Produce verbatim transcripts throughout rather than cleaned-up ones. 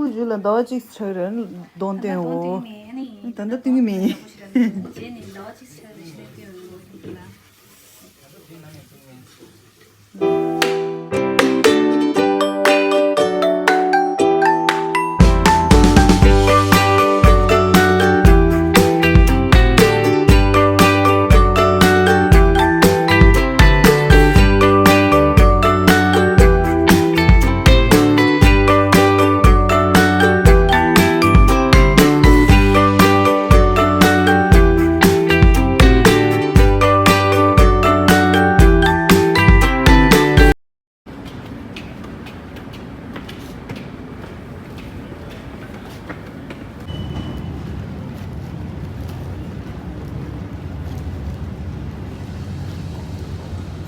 ཁོ་ཞུ་ལ་ཟླ་བ་གཅིག་ཆགས་རེད། གདོང་བསྟན་འོ། ད་ལྟ་གཏོང་གི་མེད། ད་ལྟ་གཏོང་གི་མེད། རྗེས་ནས་ཟླ་བ་གཅིག་ཆགས་རེད་ཞུ་ལ་གཏོང་ཡོང་གི་ལ།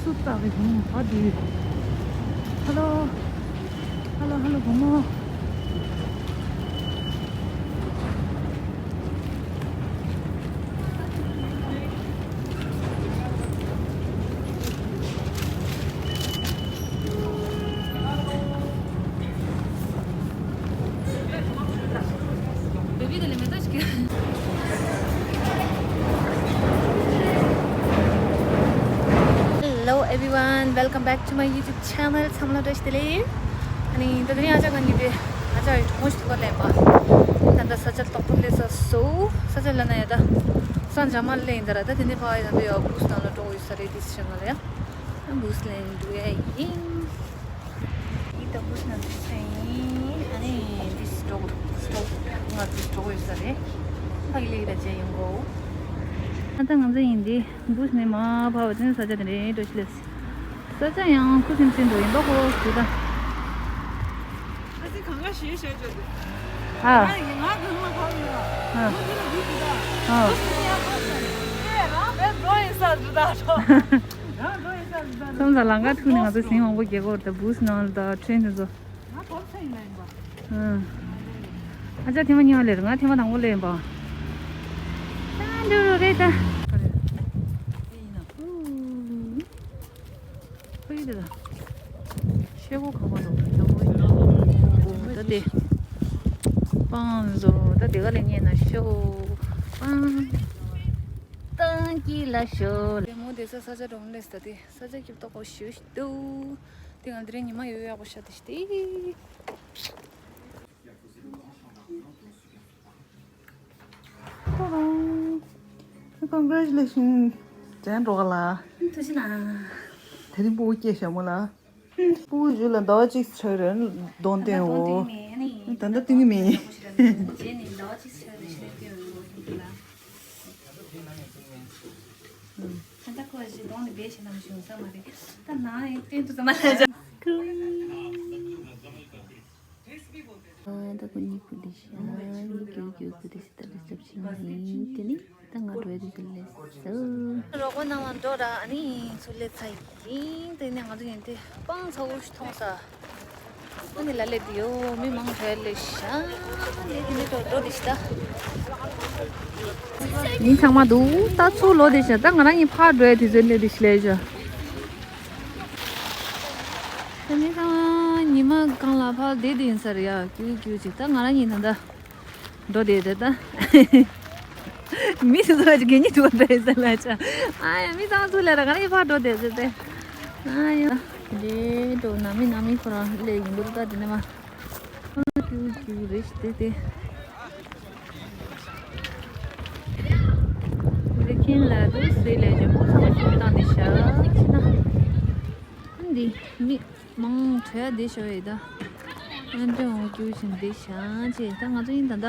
སུ་ལྟ་བའི་བུ་མོ་ཕ་དུས། ཧ་ལོ། ཧ་ལོ་ཧ་ལོ་བུ་མོ། Hello everyone, welcome back to my YouTube channel. ཚང་མ་ལ་བཀྲ་ཤིས་བདེ་ལེགས། ཨ་ནི་ད་དེ་རིང་ཨ་ཅག་གཉིས་དེ་ཨ་ཅག་གི་གྲོགས་མོ་ཞིག་ཐུག་པ་ལེན་པ། ད་ད་ས་ཆ་ཏོག་ཏོག་སླེབས་ས་སོ། ས་ཆ་ལ་ན་ཡ་ད་སང་འཇམ་མ་ལེན་ད་ར། ད་དེ་ནས་ཕ་ཡ་ད་འདི་ཡ་བུས་ནང་ལ་འགྲོ་ཡོད་ས་རེད། དེ་སི་ཤང་ལ་ཡ་བུས་ལེན་འགྲོ་ཡ་ཡིན། ཡིན་ད་བུས་ནང་འགྲོ་ས་ཡིན། ཨ་ནི་དེ་སི་འགྲོ་སི་ཏོག་ང་དེ་སི་འགྲོ་ཡོད་ས་རེད། ཕ་གི་ལེ་ཡི་ད་ཅན་ཡོང་གོ། ཨ་ད་ང་ཚོ་ཡིན་དེ། བུས་ནས་མར་ཕབ་པ་དེ་ནས་ས་ཆ་དེ་འདྲའི་འགྲོ་ཤི་ལེ། ས་ཆ་ཡང་ཁུ་སིམ་སིམ་འགྲོ་ཡིན་པ་ཁོ་ཞུ་ད། ཨ་ཙི་གང་ག་ཞེས་བཤད་བྱ་དེ། ཨ། ང་ཡིན་ང་གང་ལ་ཕབ་ཡོད། ཨ། ཁོ་དེ་ལ་བུས་ཞུ་ད། ཨ། བུས་ནས་ཡང་ཕབ་ས་ཡིན། ཨེ་རང་བས་འགྲོ་ཡིན་ས་ཞུ་ད་ཁྲོ། རང་འགྲོ་ཡིན་ས་ཞུ་ད། སོང་ཙང་ལམ་ཁ་ཐུག་ནས་ང་ཚོ་ཟིང་མང་པོ་རྒྱག་གི་ཡོད་རེད། ད་བུས་ནང་ལ་ད་ཁྲེན་དེ་ཚོ། ང་བབས་ས་ཡིན་ན་ཡིན་པ། ཨ། ཨ་ཅག་ཐེངས་མ་གཉིས་པ་སླེབས་རེད། ང་ཐེངས་མ་དང་པོ་སླེབས་ཡིན་པ། ད་འགྲོ་རོགས་རེད་ད། ཨུ། ཨུ་ཡིན་ད། ཤེལ་སྒོ་གང་མ་འདུག་ད་དེ། སྤང་བཟོ་ད་དེ་ག་ལས་ཉན་ན་ཤོ། སྤང་། ཏང་ཀི་ལ་ཤོ། ལེ་མོ་དེ་ས་ས་ཆ་འགྲོ་མི་ལེ་ས་དེ་ས་ཆ་སྐྱིད་ཏོག་པོ་ཞུ་ཞུ་འདུག་དེ་ང་དེ་རིང་ཉི་མ་ཡོད་ཡག་པོ་ཤ་དེ་ཤི་དེ། Congratulations. ཅན་རོགས་ལ། ཐུགས་རྗེ་གནང་། དེ་རིང་སྤུ་གུ་སྐྱེས་ཞྭ་མོ་ལ། སྤུ་གུ་ཞུ་ལ་ཟླ་བ་གཅིག་ཆགས་རེད། གདོང་བསྟན་འོ། ད་ལྟ་བསྟན་གི་མིན། རྗེས་ནས་ཟླ་བ་གཅིག་ཆགས་རེད་ཞེས་བསྟན་འོ་ལ། ད་ལྟ་ཁོ་ཞིག་གདོང་ནས་བེད་ཤེས་ནམ་ཞུ་ས་མ་རེད། ད་ནང་ཡིན་སྟོན་དུ་ཙམ་མ་ལ། ཨ་ད་ཁོ་གཉིས་ཁུ་དེ་ཤ་ཡིན་ཀྱུ་ཀྱུ་ཁུ་དེ་ཤ་ད་ལ་ཞབས་ཕྱི་ཡིན་དེ་ནི་ད་ང་འགྲོ་ཡ་དེ་དེ་ལས་སོ། རོགས་པ་གནང་བ་འགྲོ་ར། ཨ་ནི་ཚུར་སླེབས་ཚར་ཡིན། དེ་ནས་ང་ཚོ་ཡིན་དེ་སྤང་ཚ་བོ་ཞིག་མཐོང་ས། ཨ་ནི་ལ་སླེབས་དེ་ཡོ་མི་མང་དྲགས་ལེ་ཤ་ནི་དེ་ནི་འགྲོ་འགྲོ་དེ་ཤ་ད། མི་ཚང་མ་འདུག་ད་ཚུར་ལོག་དེ་ཤ་ད་ང་རང་གཉིས་ཕར་འགྲོ་ཡ་དེ་ཚོ་སླེབས་དེ་ཤ་ལེ་ཤ། ད་ནི་ཚང་མ་ཉི་མ་གང་ལ་ཕར་བསྡད་དེ་ཡིན་ས་རེད་ཡ། ཀྱུ་ཀྱུ་ཅིག་ད་ང་རང་གཉིས་ད་ལྟ་འགྲོ་བསྡད་དེ་ད། མི་སུ་ཚོ་ལ་ཅིག་གད་སྙིགས་ཐུག་པ་འདྲ་ཡིན་ས་ལ་ཅག་ཨ་ཡ་མི་ཚང་མ་ཚུར་ལ་ར་ང་རང་གཉིས་ཕར་འགྲོ་བསྡད་དེ་ད། ཨ་ཡ། དེ་འགྲོ་ན་མི་ན་མི་ཁོ་རང་སླེབས་ཡིན་པ་ད་དེ་ནས་མ། ཨ་ཀྱུ་ཀྱུ་རེད་ཤི་དེ་དེ། ལི་ཁྱེན་ལ་དུ་སེ་ལས་ཇོ་མོ་ཚང་མ་ཤོག་བཏང་ནས་བཞག་ཕྱི་ན། འདི་མི་མང་ཁྲ་དེ་ཤོ་ཡི་ད། ཨན་ཏྲེ་འོང་ཀྱུ་ཞིན་དེ་ཤང་ཆེ་ད་ང་ཚོ་ཡིན་ད་ད།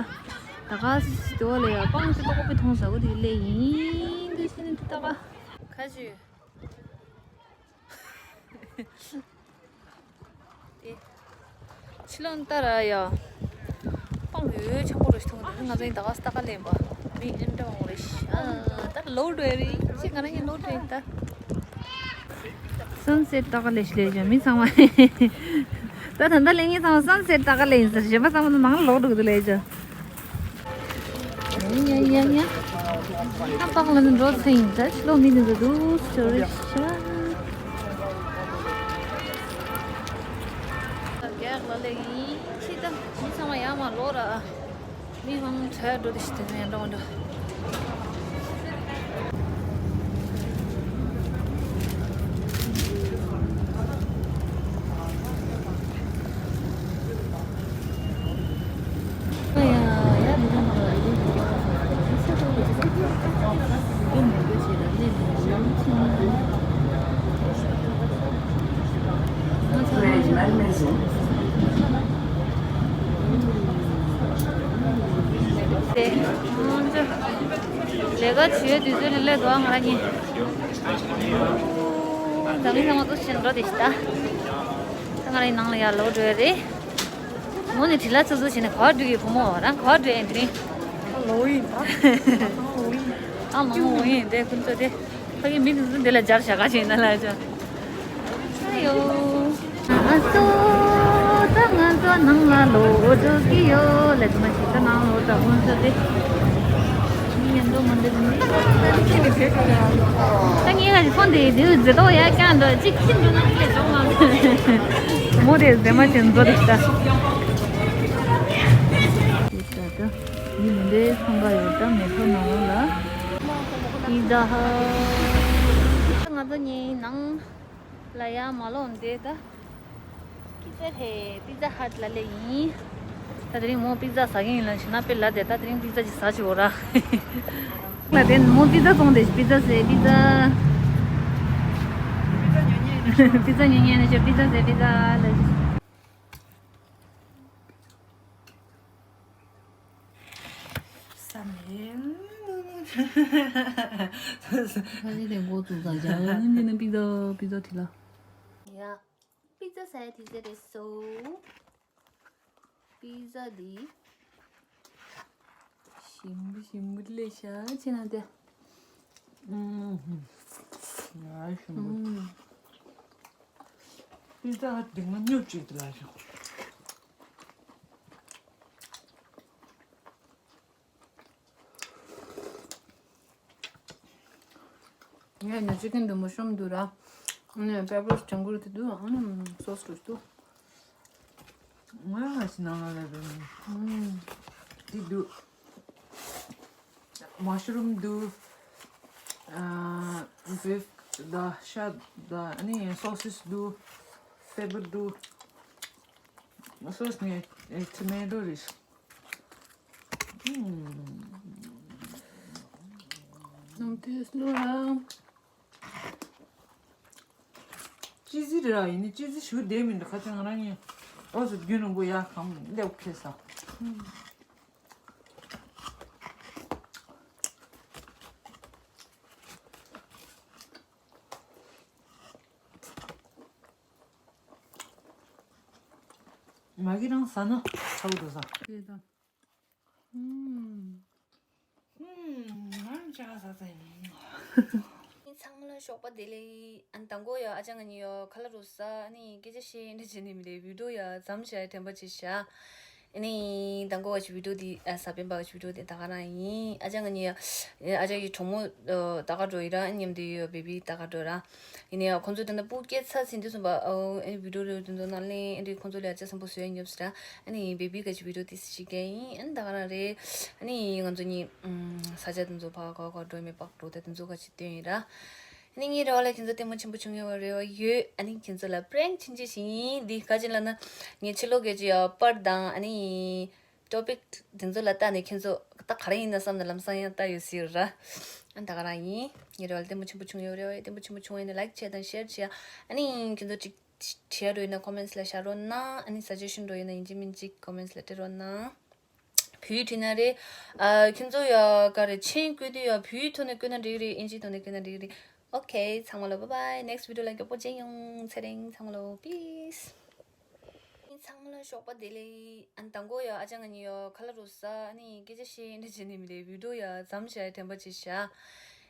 ད་ག་སི་སི་དོ་ལ་ཡ་སྤང་སི་ཏོག་པི་ཐོང་ས་བོ་དེ་ལས་ཡིན་དེ་ཤི་ནི་ད་ག་ཁ་ཅུ། དེ། ཕྱི་ལོགས་ལྟ་ར་ཡ། སྤང་ཡོད་ཆེན་པོ་རེ་ཞིག་མཐོང་གི་འདུག་ང་ཚོ་ཡིན་ད་ག་ས་ལྟ་ག་ལེན་པ། མི་ཨེ་འདྲ་མང་རེ་ཤི། ཨ། ད་ལོ་འགྲོ་ཡ་རེད། ཅི་ང་རང་ཡིན་ལོ་འགྲོ་ཡིན་ད། སན་སེ་ཊི་ལྟ་ག་ལེ་ཤི་ལེ་ཅོ་མི་ཚང་མ། ད་ད་ལྟ་ལས་ངེད་ཚང་མ་སན་སེ་ཊི་ལྟ་ག་ལེ་ཡིན་ཟེར་གཞན་པ་ཚང་མ་ནང་ལོག་འགྲོ་གི་འདུག་ལེ་ཅོ། ཡ་ཡ་ཡ། ཨ་པང་ལ་ནི་འགྲོ་ཚེ་ཡིན་ད་ཕྱི་ལོགས་མི་འདི་འདུག་འདུག་ཅོ་རེ་ཤ། རྒྱག་ལ་ལེ་ཡིན་ཕྱི་ད་མི་ཚང་མ་ཡ་ མ་ལོ་ར། མི་མང་གྲལ་འགྲོ་དེ་ཞིག་དེ་ནས་འགྲོ་འགྲོ། ལས་ཀ་བྱེད་དུས་ཚོད་ལས་ལས་འདུག་ང་རང་གཉིས། འཛམ་གླིང་ཚང་མ་ཚོ་ཕྱིན་འགྲོ་དེ་ཞིག་ད། ད་ང་རང་ནང་ལ་ཡར་ལོག་འགྲོ་ཡ་རེད། མོ་ནི་དྲི་ལ་ཚུགས་ཚུགས་བྱས་ནས་ག་བ་འགྲོ་གི་བུ་མོ་རང་ག་བ་འགྲོ་ཡ་དེ་རིང་། ཨ་ལོ་ཡིན་ད། ཨ་ལོ་ཡིན། ཨ་མང་མོ་ཡིན་དེ་ཀུན་ཚོ་དེ། ཕ་གི་མི་དེ་ཚོ་འདི་ལ་སྦྱར་བྱ་ག་ཞིག་ཡིན་ན་ལ་ཅོ། ཨ་ཡོ། ང་ཚོ་ད་ང་ཚོ་ནང་ལ་ལོག་འགྲོ་གི་ཡོད་ལ་དུ་མ་ཞིག་ད་ནང་ལོག་ད་ཀུན་ཚོ་དེ། མི་ཡན་དུ་མ་འདི་ད་ངས་ང་ཞིག་ཕོན་དེ་དེ་རྫི་ཏོ་ཡ་ཀྱང་འདོད་ཅིག་ཁྱིམ་དུ་ནང་ལས་ཅོག་མ་མོ་དེ་རྫི་མ་ཅན་འདོད་དེ་ད། ཡིན་འདྲའི་འཚང་ཁ་ཡོད་ཀྱང་མེ་ཏོག་ནང་ལོགས་ལ། པི་ཛ་ཧ། ང་ཚོ་གཉིས་ནང་ལ་ཡར་མ་ལོག་འདི་ད། པི་ཛ་ཧེ་པི་ཛ་ཧ་ལ་ལས་ཡིན། ད་དེ་རིང་མོ་པི་ཛ་ཟ་གི་ཡིན་ལ་ཞེ་ན་པེ་ལ་དེ་ད་དེ་རིང་པི་ཛ་ཅིག་ཟ་ཅིག་འོ་ར། ལ་དེ་མོ་པི་ཛ་བཙོང་དེ་པི་ཛ་ཟེ་པི་ཛ། པི་ཛ་ཉོ་ཉན་ནས་ཞོ་པི་ཛ་ཟེ་པི་ཛ་ལ། བསམ་ཡས། ཁ་ཅིག་དེ་འགོ་བཙུགས་ཙང་རྒྱ་གར་ནི་ནི་པི་ཛ་པི་ཛ་དེ་ལ། ཡ། པི་ཛ་ཟ་ཡ་དེ་ཟེར་རེད་སོ། པི་ཛ་འདི། ཞིམ་པོ་ཞིམ་པོ་ལས་ཤ་ཆེ་ན་དེ། ཨུམ། ཡ་ཞིམ་པོ། ཨུམ། པི་ཛ་འདི་ང་སྨྱོ་བྱེད་དུ་ལ་ཞོག་ངས་ཉོ་ཅི་ཀིན་འདི་མོ་ཤོམ་འདུག་ར། ཨ་ནི་པེ་པར་ཇང་གུར་དེ་འདུག་ཨ་ནི་སོ་སི་རུ་འདུག་ང་ང་ཞིག་ནང་ལ་རེད་པས། ཨུམ། དེ་འདུག་མ་ཤ་རུམ་འདུག་ཨ། བིཕ་དང་ཤ་དང་ཨ་ནི་སོ་སིས་འདུག་པེ་པར་འདུག་སོ་སི་ནས་ཨེ་ཊོ་མེ་ཊོ་རེད། ནམ་དུས་ལོ་ར། ཅི་ཟི་རེད་ཡིན་ནི་ཅི་ཟི་ཞུ་བདེ་མི་འདུག་ཁ་ཅིག་ང་རང་ཉིད་ཨོ་ཟི་རྒྱུན་རིང་པོ་ཡག་གམ་ལེའུ་ཁེ་ས། མ་གི་རང་ཟ་ན་ཚ་བོ་འགྲོ་ས། ཧུམ། ཧུམ། ང་ཅག་ཟ་ས་ཡིན། ཚང་མ་ལ་ཞོགས་པ་བདེ་ལེགས། ཨ་ནི་དང་གོ་ཡ་ཨ་ཅག་ང་གཉིས་ཡ་ཁ་ལག་རུ་ཟ་ཨ་ནི་སྐད་ཆ་བཤད་འདྲ་བྱེད་ནི་མི་རེད། བི་ཌིའོ་ཡ་མཚམས་བཞག་དྲན་པ་བྱེད་བཞག་ཨ་ནི་དང་གོ་བ་ཅིག་བི་ཌིའོ་འདི་ཨ་ཟ་པན་པ་བ་ཅིག་བི་ཌིའོ་འདི་ད་ག་རང་ཡིན། ཨ་ཅག་ང་གཉིས་ཡ་ཨ་ཅག་གི་གྲོགས་མོ་ད་ག་འགྲོ་ཡི་ར་ཨ་ནི་མཉམ་དུ་ཡོད་བེ་བི་ད་ག་འགྲོ་ར། ཡིན་ནའི་ཁོང་ཚོ་དེ་འདྲ་སྤུ་སྐྱེས་ཚར་ཟིན་དུས་སོང་པ། ཨོ་ཨེ་བི་ཌིའོ་རེ་དེ་ཚོ་ནང་ལེན་ཨེ་འདྲའི་ཁོང་ཚོ་ལ་ཡ་ཆ་ཚང་པོ་བཟོས་ཡ་ཉོབ་སི་ར། ཨ་ནི་བེ་བི་ག་ཅིག་བི་ཌིའོ་ཏིས་ཤིག་ག་ཡིན། ཨ་ནི་ད་ག་རང་རེད། ཨ་ནི་ང་ཚོ་གཉིས་ས་ཆ་དེ་ཚོ་ཕ་ག་ག་འགྲོ་མེད་པག་འགྲོ་ད་དེ་ཚོ་ག་ཅིག་སྟོན་ཡིན་ར། ཨ་ནི་ངའི་རེ་བ་ལ་ཁྱེད་ཚོ་ལྟད་མོ་ཆེན་པོ་བྱུང་ཡོད་རེ་བ་ཡོད། ཨ་ནི་ཁྱེད་ཚོ་ལ་པྲེང་ཆིན་ཆི་ཞིག་ཡིན། འདི་ག་ཅིག་ལ་ན་ངའི་ཕྱི་ལོགས་ག་ཅིག་ཡ་པར་དང་ཨ་ནི། ཊོ་པིག་དེ་ཚོ་ལ་བལྟས་ནས་ཁྱེད་ཚོ་ད་ག་རེ་ཡིན་ན་བསམ་ནས་ལམ་སང་ཡང་ལྟ་ཡོད་སྲིད་ར། ཨ་ད་ག་རང་ཡིན། ངའི་རེ་བ་ལ་ལྟད་མོ་ཆེན་པོ་བྱུང་ཡོད་རེད་བ། ལྟད་མོ་ཆེན་པོ་བྱུང་བ་ཡིན་ན་ལའིཀ་བྱས་དང་ཤེར་བྱས། ཨ་ནི་ཁྱེད་ཚོ་ཅིག་བྲིས་ཡ་འགྲོ་ཡིན་ན་ཀོ་མེན་ཊི་ལ་བཞག་རོགས་གནང་། ཨ་ནི་ས་ཆ་ཤུན་འགྲོ་ཡིན་ན་ཡིན་གཅིག་མིན་གཅིག་ཀོ་མེན་ཊི་ལ་སྤྲད་རོགས་གནང་། བོད་ཡིག་བྲིས་ན་རེད། ཨ་ཁྱེད་ཚོ་ཡ་ག་རེ་མཆན་བཀོད་དུས་ཡ་བོད་ཡིག་ཐོག་ནས་བཀོད་ན་འགྲིག་གི་རེད། ཨིན་ཇིའི་ཐོག་ནས་བཀོད་ན་འགྲིག་གི་རེད། ཨོ་ཁེ། ཚང་མ་ལ་བཱའི་བཱའི། ནེག་སི་ཊི་བི་ཌིའོ་ལ་མགྱོགས་པོ་མཇལ་ཡོང་། ཚེ་རིང་། ཚང་མ་ལ་པིས། ཚང་མ་ལ་ཞོགས་པ་བདེ་ལེགས། ཨ་ནི་དང་གོ་ཡ་ཨ་ཅག་ང་གཉིས་ཡ་ཁ་ལག་རུ་ཟ་ཨ་ནི་སྐད་ཆ་བཤད་འདྲ་བྱེད་ནི་མི་རེད། བི་ཌིའོ་ཡ་མཚམས་བཞག་དྲན་པ་བྱེད་བཞག་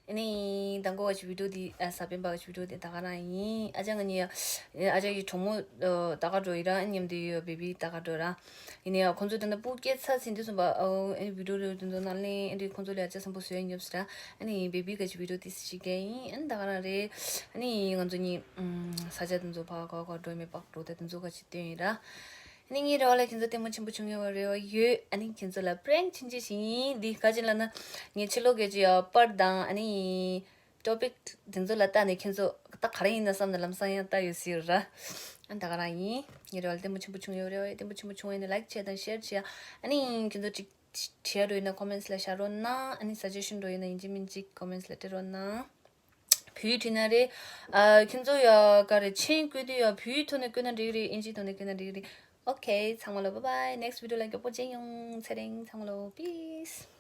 ཨ་ནི་དང་གོ་བ་ཅིག་བི་ཌིའོ་འདི་ཨ་ཟ་པན་པ་བ་ཅིག་བི་ཌིའོ་འདི་ད་ག་རང་ཡིན། ཨ་ཅག་ང་གཉིས་ཡ་ཨ་ཅག་གི་གྲོགས་མོ་ད་ག་འགྲོ་ཡི་ར། ཨ་མཉམ་དུ་ཡོད་བེ་བི་ད་ག་འགྲོ་ར། ཡིན་ནའི་ཁོང་ཚོ་དེ་འདྲ་སྤུ་སྐྱེས་ཚར་ཟིན་དུས་སོང་པ། ཨོ་ཨེ་བི་ཌིའོ་རེ་དེ་ཚོ་ནང་ལེན་ཨེ་འདྲའི་ཁོང་ཚོ་ལ་ཡ་ཆ་ཚང་པོ་བཟོས་ཡ་ཉོབ་སི་ར། ཨ་ནི་བེ་བི་ག་ཅིག་བི་ཌིའོ་ཏིས་ཤིག་ག་ཡིན། ཨ་ནི་ད་ག་རང་རེད། ཨ་ནི་ང་ཚོ་གཉིས་ས་ཆ་དེ་ཚོ་ཕ་ག་ག་འགྲོ་མེད་པག་འགྲོ་ད་དེ་ཚོ་ག་ཅིག་སྟོན་ཡིན་ར། ཨ་ ཨ་ནི་ངའི་རེ་བ་ལ་ཁྱེད་ཚོ་ལྟད་མོ་ཆེན་པོ་བྱུང་ཡོད་པའི་རེ་བ་ཡོད། ཨ་ནི་ཁྱེད་ཚོ་ལ་པྲེང་ཆུང་ཆུང་ཞིག་ཡིན། འདི་ག་ཅི་ལབ་ན་ངས་ཕྱི་ལོགས་གི་ཅི་ཡ་པར་དང་ཨ་ནི་ཊོ་པིག་དེ་ཚོ་ལ་ལྟ་ནས་ཁྱེད་ཚོ་ད་ག་རེ་ཡིན་ན་བསམ་ནས་ལམ་སང་ཡང་ལྟ་ཡོད་སྲིད་ར། ཨ་ད་ག་རང་ཡིན། ངའི་རེ་བ་ལ་ལྟད་མོ་ཆེན་པོ་བྱུང་ཡོད་པའི་རེ་བ་ཡོད། ལྟད་མོ་ཆེན་པོ་བྱུང་བ་ཡིན་ན་ལའིཀ་བྱས་དང་ཤེར་བྱས། ཨ་ནི་ཁྱེད་ཚོ་ཅིག་བྲིས་ཡ་འགྲོ་ཡིན་ན་ཀོ་མེན་ཊི་ལ་བཞག་རོགས་གནང་། ཨ་ནི་སཱ་ཇེ་ཤན་འགྲོ་ཡིན་ན་ཡིན་གཅིག་མིན་གཅིག་ཀོ་མེན་ཊི་ལ་སྤྲད་རོགས་གནང་། བོད་ཡིག་བྲིས་ན་རེད། ཨ་ཁྱེད་ཚོ་ཡ་ག་རེ་མཆན་བཀོད་དུས་ཡ་བོད་ཡིག་ཐོག་ནས་བཀོད་ན་འགྲིག་རེད། ཨིན་ཇིའི་ཐོག་ནས་བཀོད་ན་འགྲིག་རེད། ཨོ་ཁེ། ཚང་མ་ལོ་bye bye. Next video ལ་མགྱོགས་པོ་མཇལ་ཡོང་། ཚེ་རིང་། ཚང་མ་ལོ་peace.